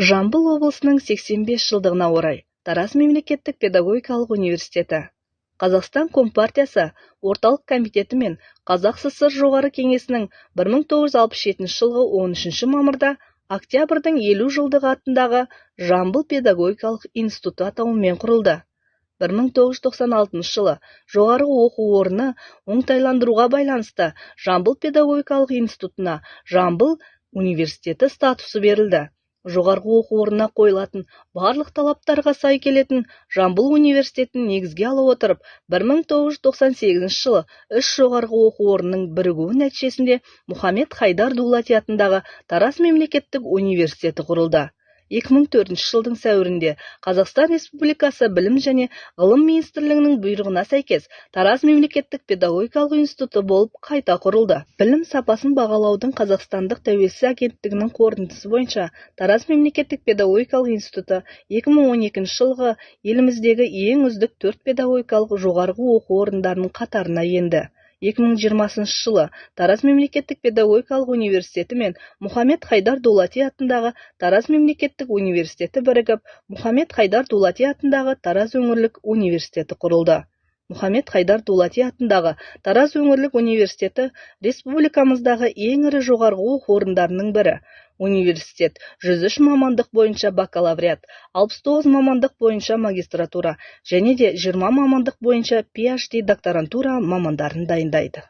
Жамбыл облысының 85 жылдығына орай Тараз мемлекеттік педагогикалық университеті Қазақстан Компартиясы Орталық Комитеті мен Қазақ ССР Жоғарғы Кеңесінің 1967 жылғы 13 мамырда Октябрьдің 50 жылдығы атындағы Жамбыл педагогикалық институты атауымен құрылды. 1996 жылы жоғары оқу орны оңтайландыруға байланысты Жамбыл педагогикалық институтына Жамбыл университеті статусы берілді. Жоғарғы оқу орнына қойылатын барлық талаптарға сай келетін Жамбыл университетін негізге ала отырып, 1998 жылы үш жоғарғы оқу орнының бірігуі нәтижесінде Мұхаммед Хайдар Дулати атындағы Тараз мемлекеттік университеті құрылды. 2004 жылдың сәуірінде Қазақстан Республикасы Білім және ғылым министрлігінің бұйрығына сәйкес Тараз мемлекеттік педагогикалық институты болып қайта құрылды. Білім сапасын бағалаудың қазақстандық тәуелсіз агенттігінің қорытындысы бойынша Тараз мемлекеттік педагогикалық институты 2012 жылғы еліміздегі ең үздік төрт педагогикалық жоғарғы оқу орындарының қатарына енді. 2020 жылы Тараз мемлекеттік педагогикалық университеті мен Мұхаммед Хайдар Дулати атындағы Тараз мемлекеттік университеті бірігіп, Мұхаммед Хайдар Дулати атындағы Тараз өңірлік университеті құрылды. Мұхаммед Хайдар Дулати атындағы Тараз өңірлік университеті республикамыздағы ең ірі жоғарғы оқу орындарының бірі. Университет 103 мамандық бойынша бакалавриат, 69 мамандық бойынша магистратура және де 20 мамандық бойынша PhD докторантура мамандарын дайындайды.